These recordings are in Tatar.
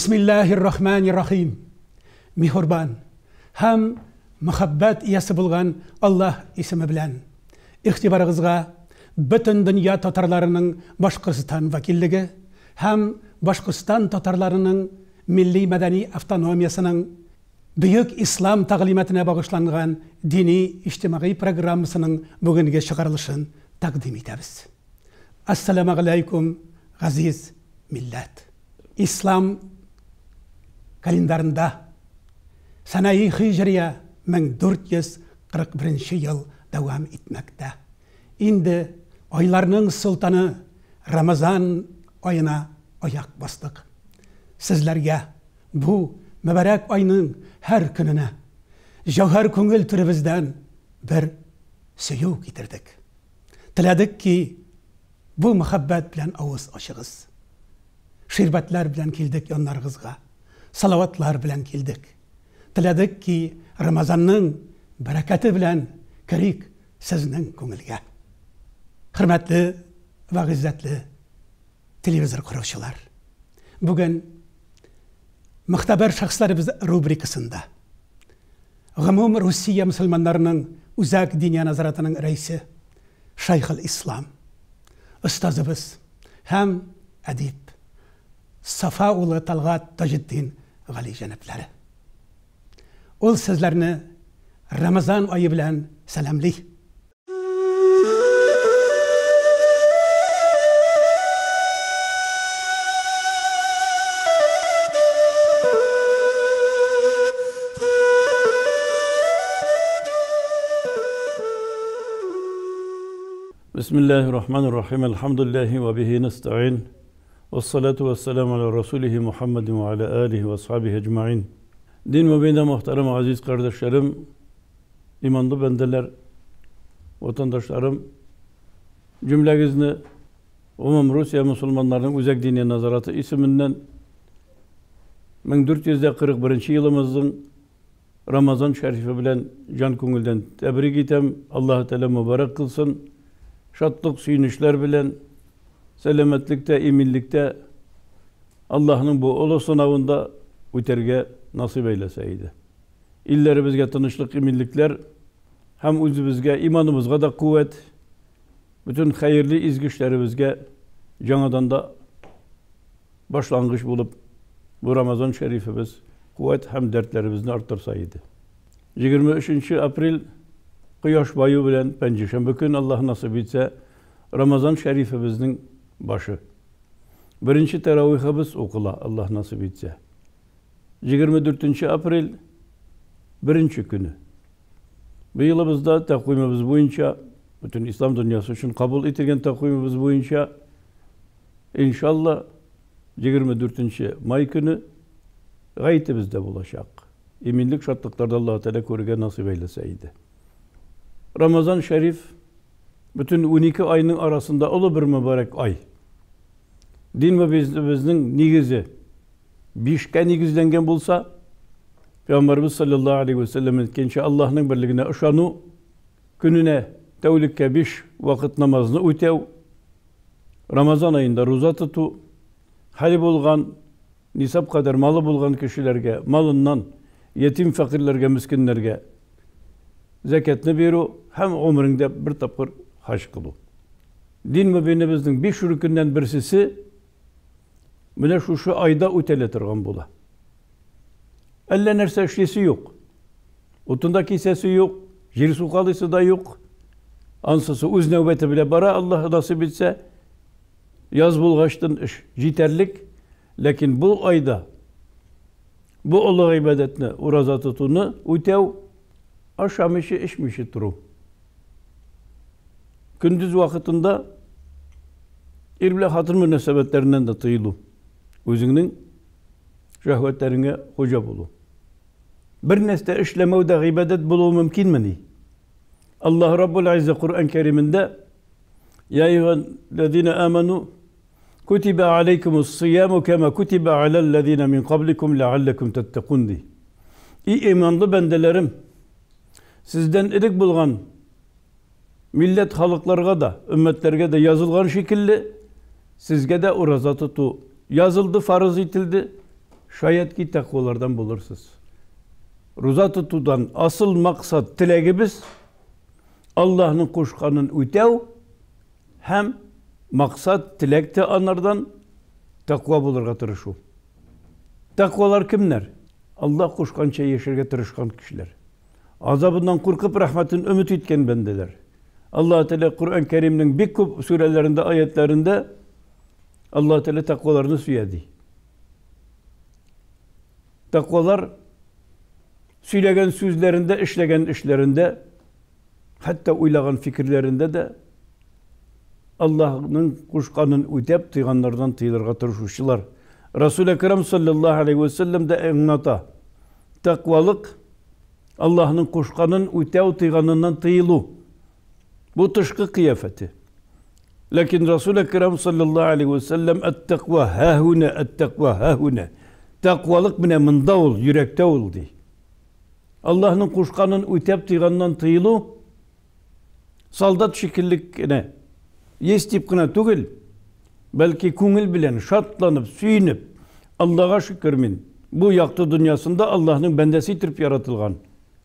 Бисмиллаһир-рахманир-рахим. Миһурбан һәм мәхәббәт иясе булган Аллаһ исеме белән. Игътибарыгызга бөтен дөнья татарларының Башкортстан вәкиллеге һәм Башкортстан татарларының милли-мәдәни автономиясенең Бөек Ислам тәгълиматына багышланган дини-иҗтимагый программасының бүгенге чыгарылышын тәкъдим итәбез. Әссәламәгаләйкүм, газиз милләт! Ислам календарында сәнәи һиҗрия 1441 ел дәвам итмәктә. Инде айларның солтаны Рамазан аена аяк бастык. Сезләргә бу мөбарәк айның һәр көненә җәүһәр күңел түребездән бер сөю китердек. Теләдек ки, бу мәхәббәт белән авыз ачыгыз. Ширбәтләр белән килдек яннарыгызга, салаватлар белән килдек. Теләдек ки, Рамазанның бәрәкәте белән керик сезнең күңелгә. Хөрмәтле вә гыйззәтле телевизор караучылар! Бүген Мөхтәбәр шәхесләребез рубрикасында Гомум Русия мөселманнарының Үзәк Диния нәзаратының рәисе Шәйхел-Ислам, остазыбыз һәм әдип Сафа улы Талгат Таҗетдин галиҗәнаплары. Ул сезләрне Рамазан ае белән сәламли. بسم الله الرحمن الرحيم الحمد لله وبه نستعين والصلاة والسلام على رسوله Muhammed ve ala alihi ve ashabihi ecmain. Din mübinde muhterem aziz kardeşlerim, imanlı bendeler, vatandaşlarım, cümlenizni Umum Rusya Müslümanlarının Uzak Dini Nazaratı isminden 1441 yılımızın Ramazan şerifi bilen can köngülden tebrik etem. Allah Teala mübarek kılsın. Şatlık, suyunuşlar bilen, selametlikte, eminlikte Allah'ın bu ulu sınavında öterge nasip eyleseydi. İllerimizge tınışlık, eminlikler, hem özümüzge, imanımızga da kuvvet, bütün hayırlı izgi işlerimizge canadan da başlangıç bulup bu Ramazan şerifimiz kuvvet hem dertlerimizni arttırsaydı. 23 aprel Quyosh boyu bilan Pençeşembe kün Allah nasip etse Ramazan şerifimizin başı. Birinci teravihimiz okula Allah nasip etse. 24 aprel birinci günü. Bu yılımızda takvimimiz boyunca, bütün İslam dünyası için kabul edilgen takvimimiz boyunca inşallah 24 may günü gayetimizde bulacak. Eminlik şartlıklarda Allah-u Teala koruga nasip eyleseydi. Ramazan şerif bütün 12 ayının arasında ulu bir mübarek ay. Din ve bizimizin negizi bishga negizlengen bo'lsa, Peygamberimiz sallallahu aleyhi ve sellem aytgancha Allohning birligine ishonu, kunine tavlikka 5 vaqt namozni o'tav, Ramazan ayında ro'za tutuv, hali bo'lgan, nisab qadar mali bo'lgan kishilarga malından, yetim fakirlarga, miskinlarga zakatni beru, ham umringda bir topqir haj qiluv. Din mubinimizning 5 ruknidan birsisi mana shu ayda o'tila turgan bo'la. Alla narsa ishlasi yo'q. O'tinda kesasi yo'q, yer suqalisi da yo'q. Ansisi o'z navbati bilan bora, Alloh nasib etsa yoz bo'lg'achdan ish yetarlik, lekin bu oyda bu ulug' ibodatni, o'roza tutuvni o'tav, ashamishi, ichmishi turuv. Gündüz vaqtında er bilan xotin munosabatlaridan da tıyıluv. O'zingning shahvatlaringga xo'ja bo'luv. Bir narsa ishlamovda ibodat bo'luvi mumkinmi? Allah Rabbul Izza Qur'on Keriminde Ya eyyühellezine amenu kutibe aleykumus siyamu kema kutibe alellezine min qablikum leallekum tettekun di. İyi imanlı bendelerim, sizden ilik bulgan millet halklarga da, ümmetlerge de yazılgan şekilde sizge de oraza tutu yazıldı, farz etildi. Шаять ки тәкъвалардан булырсыз. Руза тотудан асыл максат, теләгебез Аллаһның кушканын үтәү һәм максат, теләк тә анардан тәкъва булырга тырышу. Тәкъвалар кемнәр? Аллаһ кушканча яшәргә тырышкан кешеләр. Азабыннан куркып, рәхмәтен өмет иткән бәндәләр. Аллаһ Тәгалә Коръән Кәримнең бик күп сүрәләрендә, аятларында Аллаһ Тәгалә тәкъваларны сөя ди. Тәкъвалар сөйләгән сүзләрендә, эшләгән эшләрендә, хәтта уйлаган фикерләрендә дә Аллаһның кушканын үтәп, тыйганнардан тыелырга тырышучылар. Расул Әкрам саллаллаһу алейхи ва саллям да аңлата. Тәкъвалык Аллаһның кушканын үтәү, тыйганыннан тыелу. Бу тышкы кыяфәте. Ләкин Расул Әкрам саллаллаһу алейхи ва саллям ат-тәкъва һаһуна, ат-тәкъва һаһуна. Тәкъвалык менә монда ул, йөрәктә ул ди. Аллаһның кушканын үтәп, тыйганнан тыелу солдат шикелле кенә, есть дип кенә түгел, бәлки күңел белән шатланып, сөенеп, Аллага шөкер мин бу якты дөньясында Аллаһның бәндәсе итеп яратылган.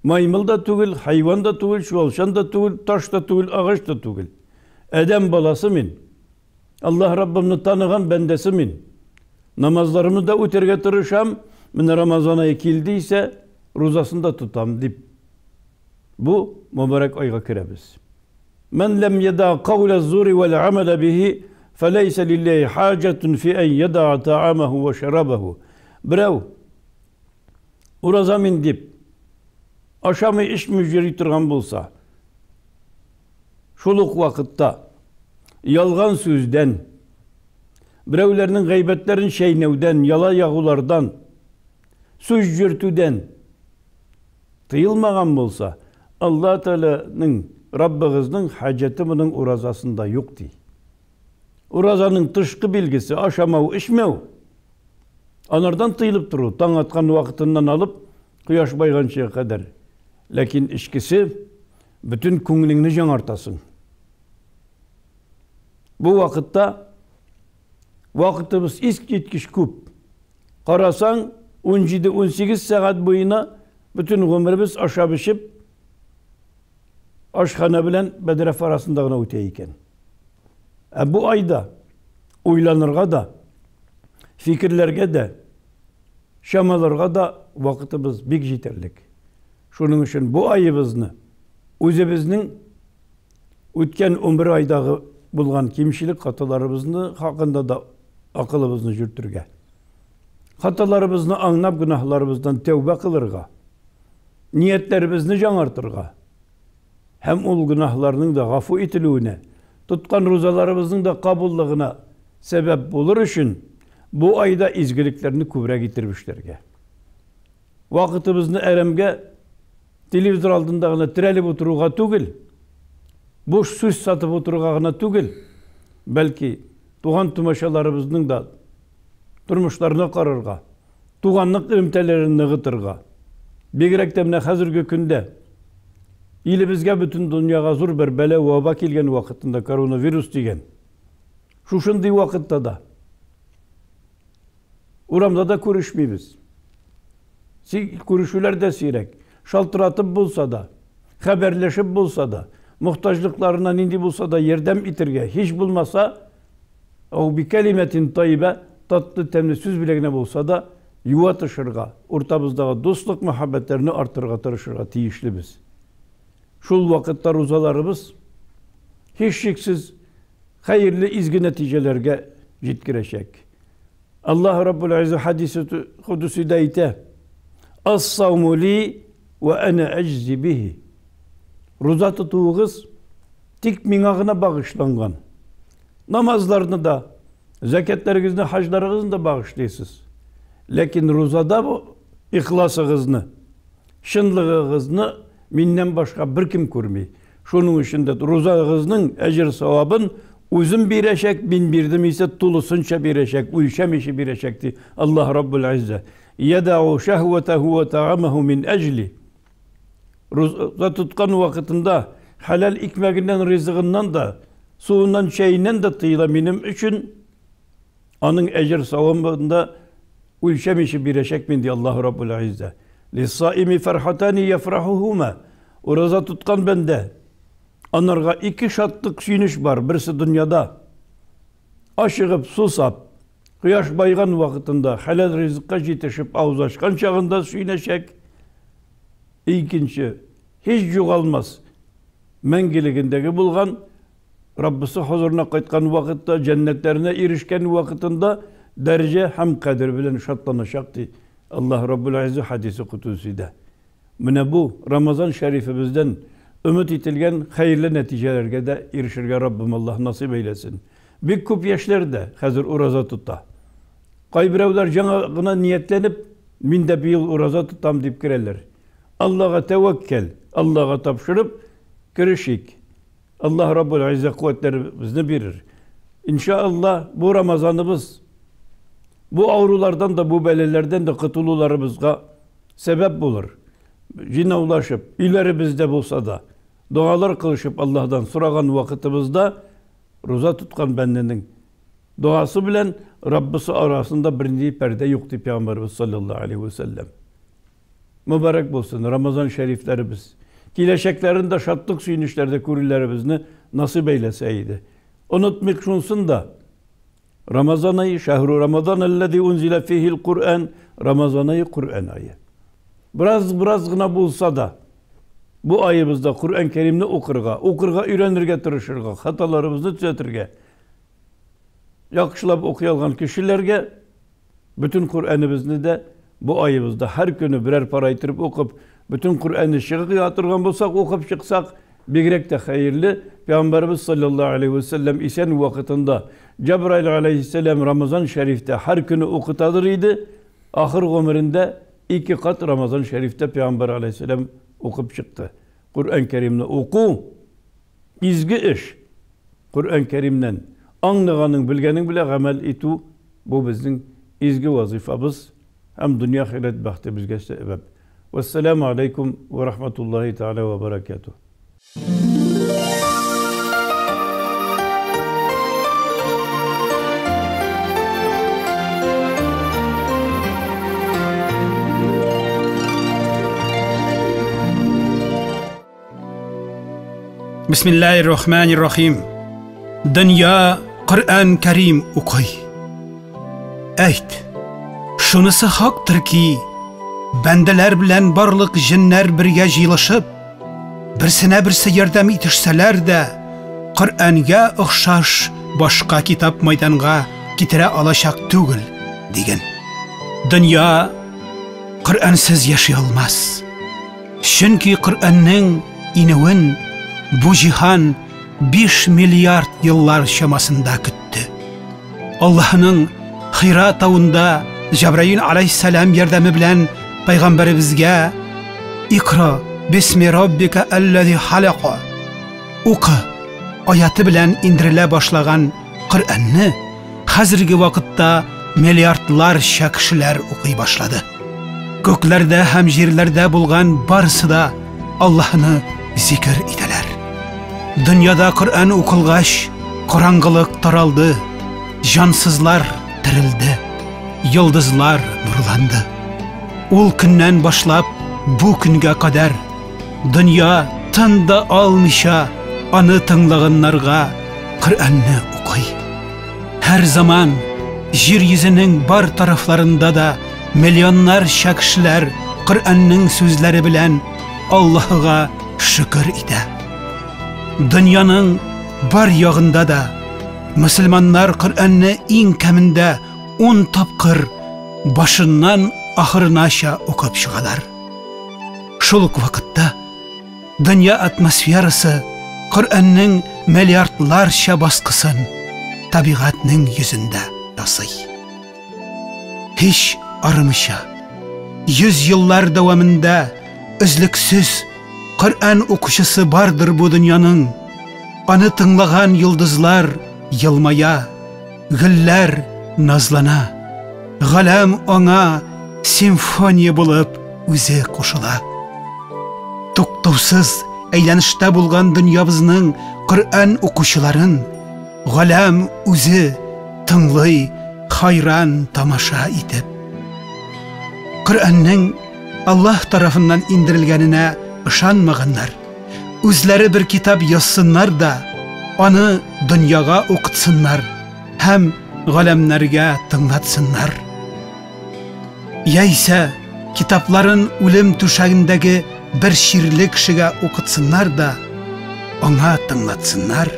Маймыл да түгел, хайван да түгел, чуалчан да түгел, таш та түгел, агач та түгел. Адәм баласы мин. Аллаһ Раббымны таныган бәндәсе мин. Намазларымны да үтәргә тырышам, менә Рамазан ае килде исә, рузасын да тотам дип. Бу мөбарәк айга керәбез. Мән ләм яда кауля зури вәл амәлә бихи, фәләйсә лилләһи хаҗәтун фи ән яда таамаху ва шарабаху. Берәү ураза мин дип ашамый, эчми йөри торган булса, шул ук вакытта ялган сүздән, берәүләрнең гайбәтләрен чәйнәүдән, яла ягулардан, сүз йөртүдән тыелмаган булса, Алла Тәгаләнең, Раббыгызның хаҗәте моның уразасында юк ди. Уразаның тышкы билгесе ашамау, эчмәү. Анардан тыелып тору, таң аткан вакытыннан алып кояш байганчыга кадәр. Ләкин эчкесе бөтен күңелеңне яңартасың. Бу вакытта вакытыбыз искиткеч күп. Карасаң, 17-18 сәгать буена бөтен гомеребез ашап-эчеп, ашхана белән бәдрәф арасында гына үтә икән. Ә бу айда уйланырга да, фикерләргә дә, чамаларга да вакытыбыз бик җитәрлек. Шуның өчен бу айыбызны үзебезнең үткән 11 айдагы булган кимчелек хаталарыбызны хакында да акылыбызны йөртергә. Хаталарыбызны аңлап гөнаһларыбыздан тәүбә кылырга, ниятләребезне яңартырга һәм ул гөнаһларның да гафу ителүенә, тоткан рузаларыбызның да кабуллыгына сәбәп булыр өчен бу айда изгелекләрне күбрәк иттереп эшләргә. Вакытыбызны әрәмгә телевизор алдында гына терәлеп утыруга түгел, буш сүз сатып утыруга гына түгел, бәлки туган тумачаларыбызның да тормышларына карарга, туганлык элемтәләрен ныгытырга. Бигрәк тә менә хәзерге көндә илебезгә, бөтен дөньяга зур бер бәла, ваба килгән вакытында, коронавирус дигән. Шушындый вакытта да урамда да күрешмибез. Күрешүләр дә сирәк. Шалтыратып булса да, хәбәрләшеп булса да, мохтаҗлыкларына нинди булса да ярдәм итергә, һич булмаса, ау бикәлимәтин тайба, татлы тәмле сүз белән генә булса да, юатышырга, уртабыздагы дуслык мәхәббәтләрне арттырырга тырышырга тиешлебез. Шул вакытта рузаларыбыз һичшиксез хәерле изге нәтиҗәләргә җиткерәчәк. Аллаһ Раббул Иззә хадисе кудусида әйтә: "Ас-сауму ли ва ана аҗзи бихи." Руза тотуыгыз тик миңа гына багышланган. Намазларны да, зәкятләрегезне, хаҗларыгызны да багышлыйсыз. Ләкин рузада бу ихласыгызны, чынлыгыгызны миннән башка беркем күрми. Шуның өчен дә рузагызның әҗер савабын үзем бирәчәк, мин бирдем исә тулысынча бирәчәк, үлчәмичә бирәчәк ди Аллаһ Раббул Иззә. Ядау шәһвәтәһу ва таамаху мин әҗли. Руза тоткан вакытында хәләл икмәгеннән, ризыгыннан да, суыннан, чәеннән дә тыела минем өчен. Аның әҗер савабында Үлчәмичә бирәчәкмен, ди Аллаһу Раббул Гыйззә. Лиссаими фархатани яфрахухума. Ураза тоткан бәндә. Анарга ике шатлык сөенеч бар, берсе дөньяда. Ашыгып, сусап, кояш байган вакытында хәләл ризыкка җитешеп авыз ачкан чагында сөенәчәк. Икенче, һич югалмас, мәңгелегендәге булган Раббысы хозурына кайткан вакытта, җәннәтләренә ирешкән вакытында дәрәҗә һәм кадер белән шатланачак, ди Аллаһ Раббул Гыйззә хадисе кудсида. Менә бу Рамазан шәрифебездән өмет ителгән хәерле нәтиҗәләргә дә ирешергә Раббым Аллаһ насыйп әйләсен. Бик күп яшьләр дә хәзер ураза тота. Кайберәүләр яңа гына ниятләнеп, мин дә быел ураза тотам дип керәләр. Аллага тәвәккәл, Аллага тапшырып керешик. Аллаһ Раббул Гыйззә куәтләребезне бирер. Иншалла, бу Рамазаныбыз бу авырулардан да, бу бәлаләрдән дә котылуларыбызга сәбәп булыр. Җыйнаулашып, өйләребездә булса да, догалар кылышып Аллаһдан сораган вакытыбызда руза тоткан бәндәнең дуасы белән Раббысы арасында бернинди пәрдә юк дип Пәйгамбәребез саллаллаһу алейхи ва сәлләм. Мөбарәк булсын Рамазан шәрифләребез. Киләчәкләрен дә шатлык сөенечләрдә күрүләребезне насыйп әйләсә иде. Онытмыйк шунсын да. Рамазан ае, шәһру Рамазан аллази унзила фихил Куръан, Рамазан ае Куръан ае. Бераз бераз гына булса да, бу аебызда Куръан Кәримне укырга, укырга өйрәнергә тырышырга, хаталарыбызны төзәтергә, яхшылап укый алган кешеләргә бөтен Коръәнебезне дә бу аебызда һәр көне берәр пара иттереп укып, бөтен Коръәнне чыгып торган булсак, укып чыксак, бигрәк тә хәерле. Пәйгамбәребез саллаллаһу алейхи ва сәлләм исән вакытында Җабраил алейхиссәлам Рамазан шәрифтә һәр көне укытадыр иде. Ахыр гомерендә ике кат Рамазан шәрифтә Пәйгамбәр алейхиссәлам укып чыкты. Коръән Кәримне уку изге эш. Коръән Кәримнән аңлаганың, белгәнең белән гамәл итү бу безнең изге вазифабыз һәм дөнья ахирәт бәхтебезгә сәбәп. Вассаламу алейкум ва рахматуллахи тааля ва баракатуh. Бисмиллахир-рахманир-рахим. Дөнья Коръән Кәрим укый. Әйт, шунысы хактыр ки, бәндәләр белән барлык җеннәр бергә җыелышып, берсенә берсе ярдәм итешсәләр дә, Коръәнгә охшаш башка китап майданга китерә алачак түгел, диген. Дөнья Коръәнсез яши алмас. Чөнки Коръәннең инүен бу җиһан 5 миллиард еллар чамасында көтте. Аллаһның Хира тавында Җабраил алейһиссалам ярдәме белән пәйгамбәребезгә Икра бисми раббика аллази халака укы аяты белән индерелә башлаган Коръәнне хәзерге вакытта миллиардларча кешеләр укый башлады. Күкләрдә һәм җирләрдә булган барысы да Аллаһны зикер итәләр. Дөньяда Коръән укылгач, караңгылык таралды, җансызлар терелде, йолдызлар нурланды. Ул көннән башлап бу көнгә кадәр дөнья тын да алмыйча аны тыңлаганнарга Коръәнне укый. Һәр заман җир йөзенең бар тарафларында да миллионнарча кешеләр Коръәннең сүзләре белән Аллаһыга шөкер итә. Дөньяның бар ягында да мөселманнар Коръәнне иң кәмендә 10 тапкыр башыннан ахырынача укып чыгалар. Шул ук вакытта дөнья атмосферасы Коръәннең миллиардларча баскысын табигатьнең йөзендә ясый. Һич арымыйча, йөз еллар дәвамында өзлексез Коръән укучысы бардыр бу дөньяның. Аны тыңлаган йолдызлар елмая, гөлләр назлана. Галәм аңа симфония булып үзе кушыла. Туктаусыз әйләнештә булган дөньябызның Коръән укучыларын галәм үзе тыңлый, хайран тамаша итеп. Коръәннең Аллаһ тарафыннан индерелгәненә ышанмаганнар, үзләре бер китап язсыннар да, аны дөньяга укытсыннар һәм галәмнәргә тыңлатсыннар. Яисә китапларын үлем түшәгендәге бер чирле кешегә укытсыннар да, аңа тыңлатсыннар.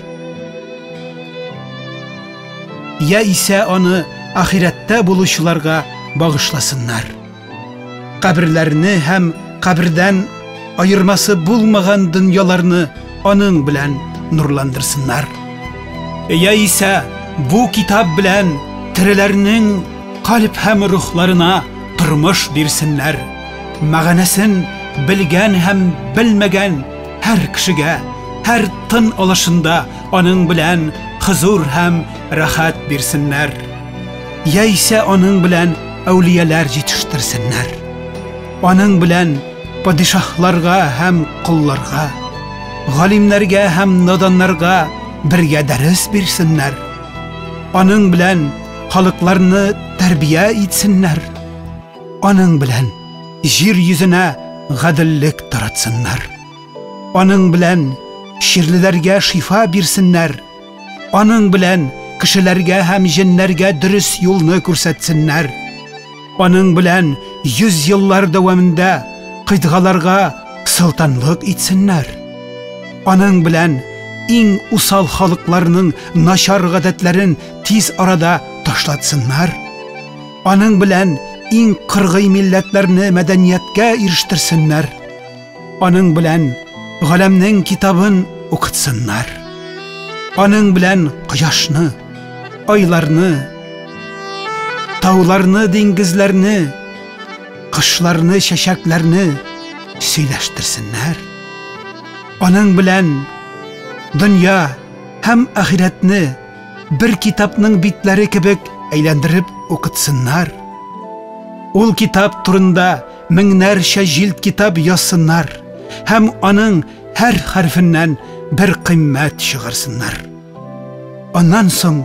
Яисә аны ахирәттә булучыларга багышласыннар. Каберләрне һәм кабердән аермасы булмаган дөньяларны аның белән нурландырсыннар. Яисә бу китап белән тереләрнең кальб һәм рухларына тормыш бирсеннәр. Мәгънәсен белгән һәм белмәгән һәр кешегә, һәр тын алышында аның белән хозур һәм рәхәт бирсеннәр. Яисә аның белән әүлияләр җитештерсеннәр. Аның белән падишаһларга һәм колларга, галимнәргә һәм наданнарга бергә дәрес бирсеннәр. Аның белән халыкларны тәрбия итсеннәр. Аның белән җир йөзенә гаделлек таратсыннар. Аның белән чирлеләргә шифа бирсеннәр. Аның белән кешеләргә һәм җеннәргә дөрес юлны күрсәтсеннәр. Аның белән 100 еллар дәвамында кыйтгаларга солтанлык итсеннәр. Аның белән иң усал халыкларның начар гадәтләрен тиз арада ташлатсыннар. Аның белән иң кыргый милләтләрне мәдәнияткә ирештерсеннәр. Аның белән галәмнең китабын укытсыннар. Аның белән кояшны, айларны, тауларны, диңгезләрне, кышларны, чәчәкләрне сөйләштерсеннәр. Аның белән дөнья һәм ахирәтне бер китапның битләре кебек әйләндереп укытсыннар. Ул китап турында меңнәрчә җилд китап язсыннар һәм аның һәр хәрефеннән бер кыйммәт чыгарсыннар. Аннан соң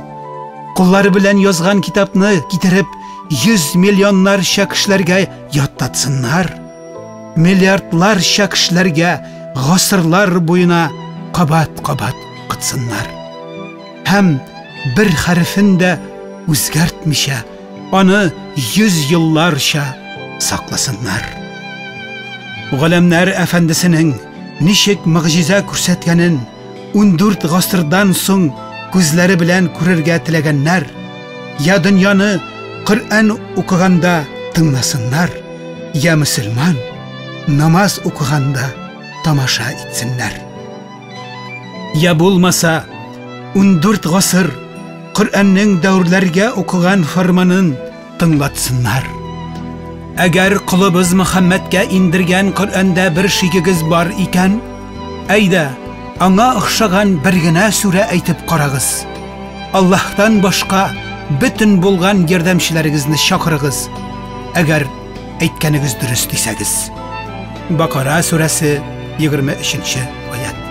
куллары белән язган китапны китереп 100 миллионнарча кешеләргә ятлатсыннар. Миллиардларча кешеләргә гасырлар буена кабат-кабат укытсыннар. Һәм бер хәрефен дә үзгәртмичә, аны 100 елларча сакласыннар. Галәмнәр әфәндесенең ничек могҗиза күрсәткәнен 14 гасырдан соң күзләре белән күрергә теләгәннәр, я дөньяны Коръән укыганда тыңласыннар, я мөселман намаз укыганда тамаша итсеннәр. Я булмаса, 14 гасыр Коръәннең дәүрләргә укыган фарманын тыңлатсыннар. Әгәр колыбыз Мөхәммәдкә индергән Коръәндә бер шигегез бар икән, әйдә, аңа охшаган бер генә сүрә әйтеп карагыз. Аллаһтан башка бөтен булган ярдәмчеләрегезне чакырыгыз, әгәр әйткәнегез дөрес дисәгез. Бакара сүрәсе 23 аят.